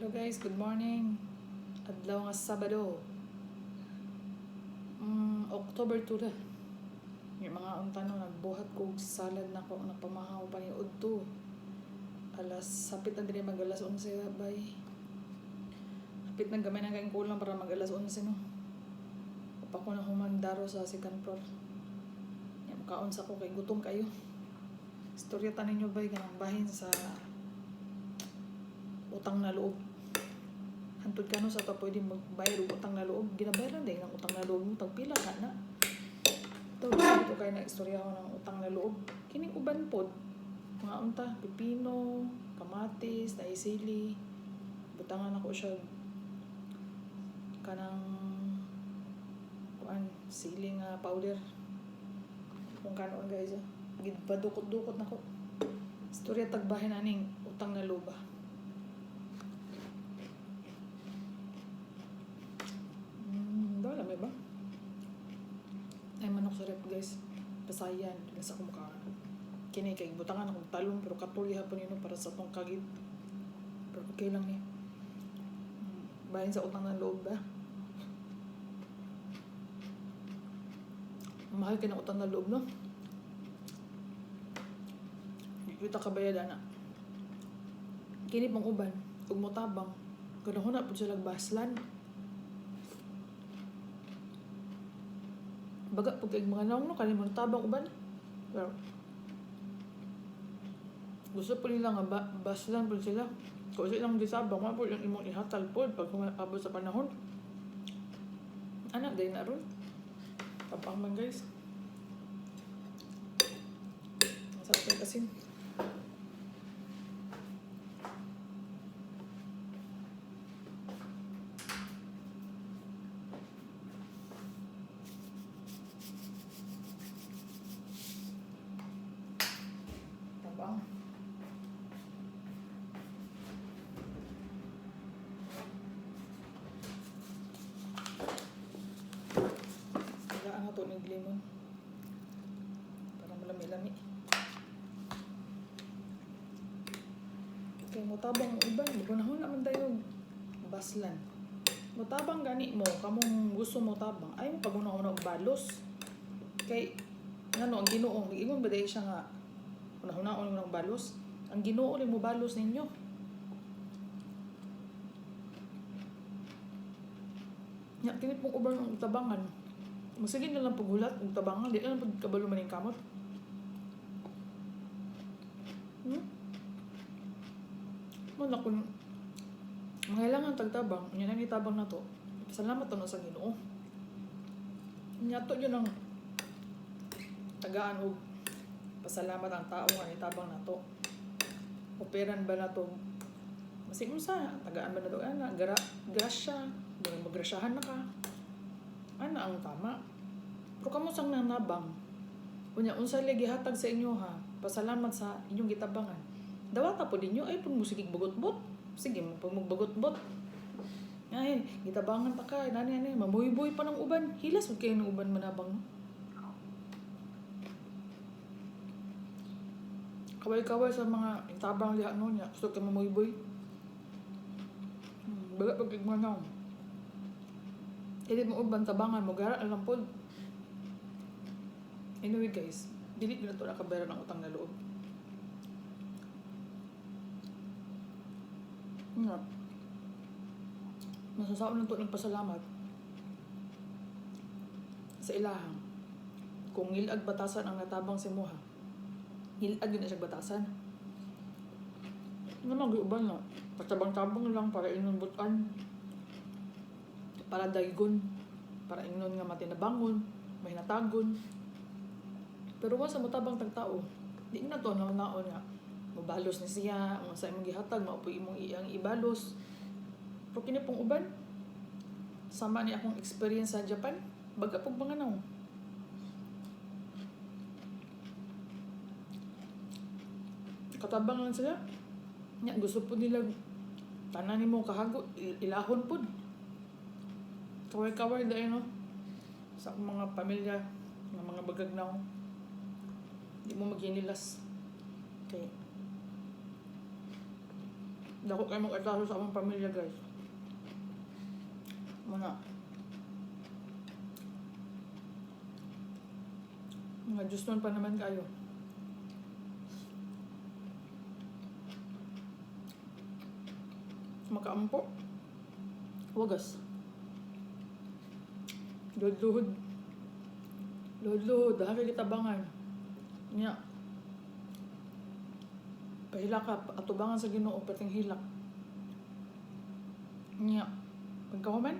Hello guys, good morning. Adlaw nga Sabado. October 2 na. Yung mga unta no, nagbuhat ko og salad na ko, napamahaw pa ni udto. Alas, sapit na din mag alas 11 bay. Hapit na gamay na kayong kulang para mag alas 11 no. Pa ko na humandaro sa second floor. Ya, mukaon sa ko kay gutom kayo. Istorya ta ninyo bay kanang bahin sa utang na loob. Hantod kano sa ta pwede magbayad og utang na loob. Ginabayaran din ang utang na loob mo tagpila ka na. Ito, gusto ko kayo na istorya ko ng utang na loob. Kining uban pod. Mga unta, pipino, kamatis, naisili. Butangan ako siya kanang kuan sili nga powder. Kung kanoon guys, oh. Gidpadukot-dukot nako. Istorya tagbahin aning utang na loob ba. Daw alam ba? Ay manok sa rep guys. Pasayan, nasa ko mukha. Kini kay butangan akong talong pero katul hapon yun para sa atong kagit. Pero okay lang ni. Bahin sa utang ng loob ba? Mahal kay ng utang ng loob, no? Di kita kabayad ana. Kini pong uban, ug motabang. Kanahuna pud sila baslan. Baga pag kay mga naong no kani mo tabang uban. Pero gusto po nila nga baslan po sila. Kung sila lang gisabang, wa po yung imong ihatal po pag abot sa panahon. Anak, dahil na ron. Tapang man guys. Ang sarap yung asin. Tabang. Kailangan nga ito ng limon. Para malami-lami. Kay motabang ang uban, magunahon naman tayo baslan. Motabang gani mo, kamong gusto mo tabang, ay mo pagunahon og balos. Kay ngano ang Ginoo, giingon ba dahil siya nga unahon mo ng balos? Ang Ginoo rin mo balos ninyo. Nya kini pong uban ang tabangan. Masige na lang paghulat og tabangan, di na lang pag kabalo man yung kamot. Mo na kung mangailangan tagtabang, unya na ni tabang na to. Salamat to na sa Ginoo. Nya to yun ang tagaan og pasalamat ang tao nga nitabang nato. Operan ba na to? Masig unsa, tagaan ba na to ana, grasya, magrasyahan na ka. Ana ang tama. Pero kamo sang nanabang. Unya unsa lay gihatag sa inyo ha? Pasalamat sa inyong gitabangan. Dawata po ninyo ay pud mo sige bagot-bot. Sige mo pud magbagot-bot. Ay, gitabangan ta ka, nani ani, mamuyboy pa ng uban. Hilas gud kayo ng uban manabang. No? Kaway-kaway sa mga itabang liha no niya. Gusto ka mamuyboy. Baga pag igmanaw. Kaya mo uban tabangan mo gara alam pod. Anyway guys, dili na to nakabayad ng utang na loob. Nga. Masasaon lang to ng pasalamat sa ilahang. Kung ngilag batasan ang natabang si Muha, ngilag yun na siya batasan. Nga mag-uban na. Patabang-tabang lang para inon butan. Para daygon. Para ingnon nga matinabangon, mahinatagon. Pero once sa motabang tagtao, di na to naon nga mobalos ni siya, kung sa imong gihatag, mao imong iyang ibalos. Pero kini pong uban, sama ni akong experience sa Japan, baga pog mga naw. Katabang lang sila. Nya gusto po nila tanan nimo kahago, ilahon pod. Kaway-kaway dahil no. Sa akong mga pamilya, nga mga bagagnaw. Di mo maghinilas. Okay. Dako kayo mag-atraso sa among pamilya, guys. Mga mga Diyos nun pa naman kayo. Makaampo. Wagas. Luhod-luhod. Luhod-luhod. Dahil kitabangan. Nya. Pahila ka, atubangan sa Ginoo pating hilak. Nya. Pagkahuman,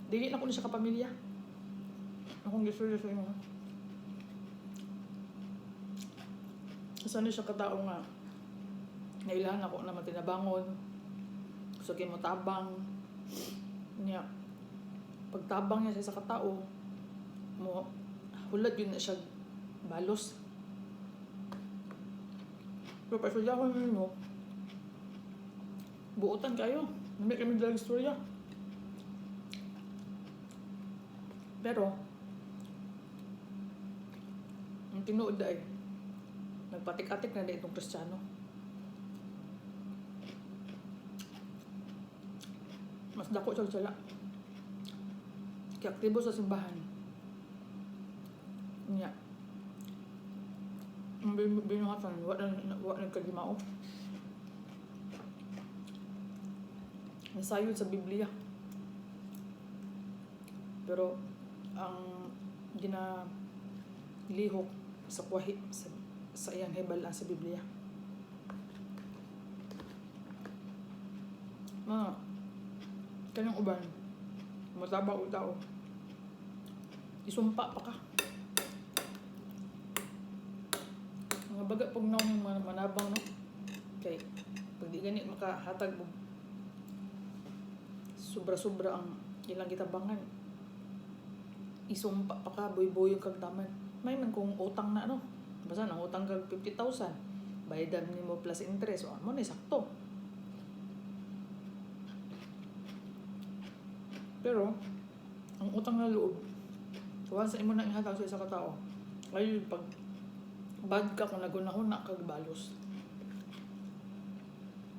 dili na ko ni siya kapamilya. Akong gisulyo sa imo. Asa ni siya katao nga nailahan ako na matinabangon. Gusto mo tabang. Nya. Pagtabang niya sa isa katao, mo hulad yun na siya balos. Pero pasulya ko ninyo, buotan kayo. Nami kami dalang istorya. Pero, ang tinuod ay, nagpatik-atik na din itong Kristiyano. Mas dako siya sala. Kaya aktibo sa simbahan. Nya. Ang binuhatan, wa nagkalimao. Nasayod sa Biblia. Pero ang ginalihok sa kwahi sa iyang hibalaan sa Biblia. Mga kanyang uban, mataba o tao, isumpa pa ka. Mga baga pag naong manabang, no? Kay, pag di gani makahatag mo, sobra-sobra ang ilang gitabangan. Isumpa pa ka, boy-boyong kag taman. May man kung utang na, ano. Basta nang utang kag 50,000, bayadan nimo plus interest. O, mo na sakto. Pero, ang utang na loob, once imo na ihatag sa isa ka tao, ay pag bad ka kung nagunahuna kag balos.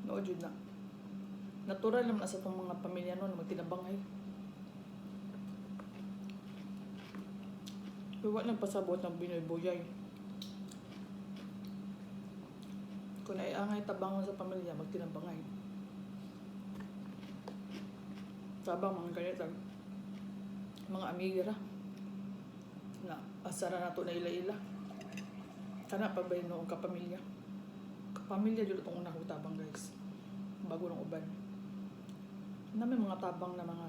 No, jud na. Natural naman na sa itong mga pamilya noon magtinabangay. Pero wala nagpasabot ng binoy-buyay. Kung naiangay tabangon sa pamilya, magtinabangay. Tabang mga ganito. Mga amiga ra. Na asara na to na ila-ila. Kana pa ba yun noong kapamilya? Kapamilya dito itong unang tabang, guys. Bago ng uban. Na may mga tabang na mga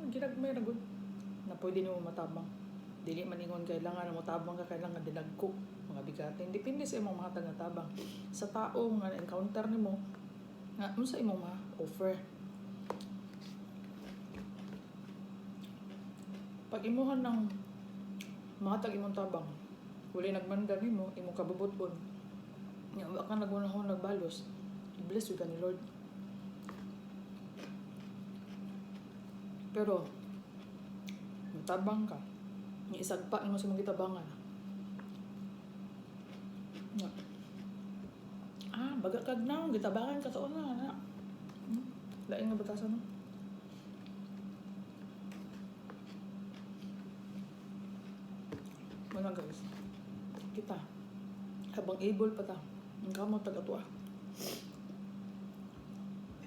ginagmay na good. Na pwede nimo matabang. Dili man ingon kailangan mo tabang ka, kailangan dinagko mga bigatin. Depende sa imong mga na tabang. Sa tao nga na-encounter nimo nga unsa imong ma-offer. Pag imuhan ng mahatag imong tabang, wala nagmanda nimo, imong kabubuton. Nya wa ka nagunahon nagbalos, i-bless ka ni Lord. Pero matabang ka, nga isagpa nimo sa imong gitabangan. Nga. Ah, baga kag naong gitabangan ka sa una na. Lain nga batasan, no? Mga guys, kita, habang able pa ta, ang kamot tag atua.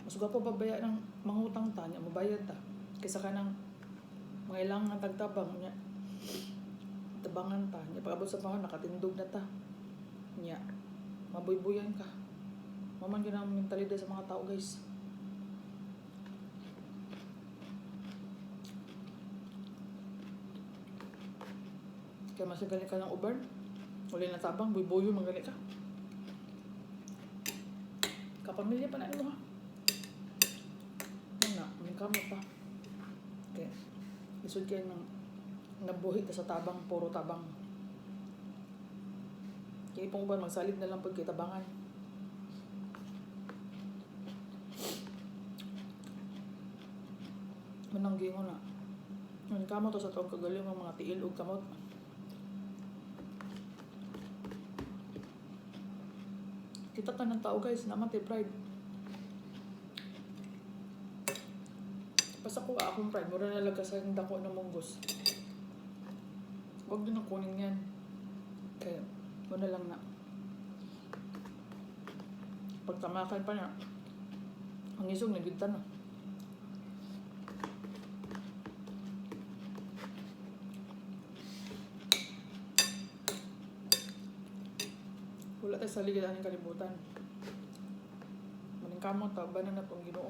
Mas gwapo pabaya ng mangutang ta, nya mabayad ta. Kaysa ka ng mga ilang nga tagtabang, nya tabangan ta, nya pag-abot sa panahon, nakatindog na ta. Nya, mabuybuyan ka. Maman yun ang mentalidad sa mga tao, guys. Kaya mas galing ka ng uban. Wala na tabang, buybuyo, magaling ka. Kapamilya pa na mo ha. Ano na, may kamo pa. Okay. Isod kayo ng nabuhi ta sa tabang, puro tabang. Kaya pong uban, magsalig na lang pag kitabangan. Manang gingo na. Ang kamo to sa tuwang kagaling ang mga tiil ug kamot. Kita ta ng tao, guys, naman tay pride. Basta ko akong pride, mura na lang sa dako ng munggos. Huwag din ang kunin yan. Kaya, muna lang na. Pagtamakan pa na, ang isog na gyud na. Wala tayo sa ligid aning kalibutan. Maningkamot ta, ubanan na tong Ginoo.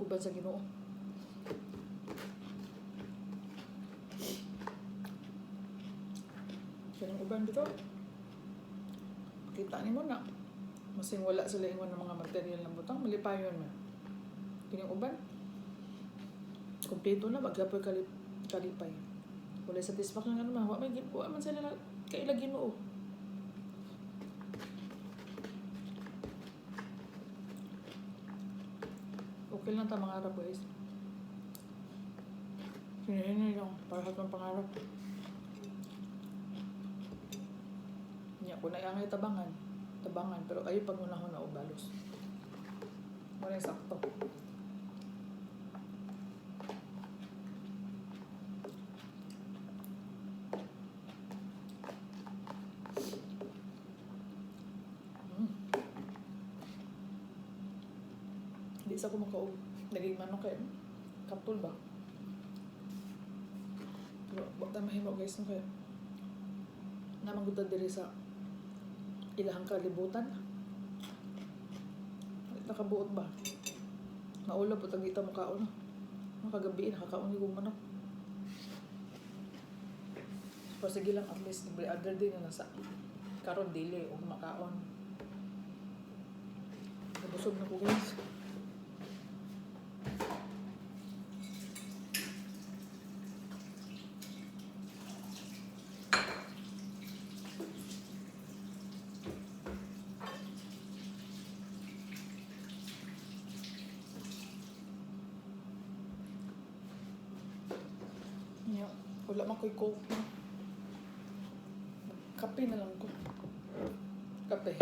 Uban sa Ginoo. Kanang uban dito. Pakita nimo na. Masing wala sila ingon ng mga material na butang, malipayon man. Kining uban, kumpleto na, bagyapoy kalipay. Wala satisfaction nga naman, wa man sila kaila Ginoo. Okay lang ta mangarap, guys. Hinahinay lang para sa atong pangarap. Nya, kung naangay tabangan, tabangan, pero ayo pag unahon na ubalos. Wala yung sakto. Di sa ko makaog. Naging manok kay kaptul ba? Pero wa ta mahimo, guys, no, kay namang gud ta diri sa ilahang kalibutan. Nakabuot ba? Naula po tag mo kaon. Makagabi nakakaon yung manok. Pero sige lang, at least every other day na nasa karon dili og makaon. Nabusog na ko, guys. Yeah. Wala man ko'y Coke, no? Kape na lang ko. Kape.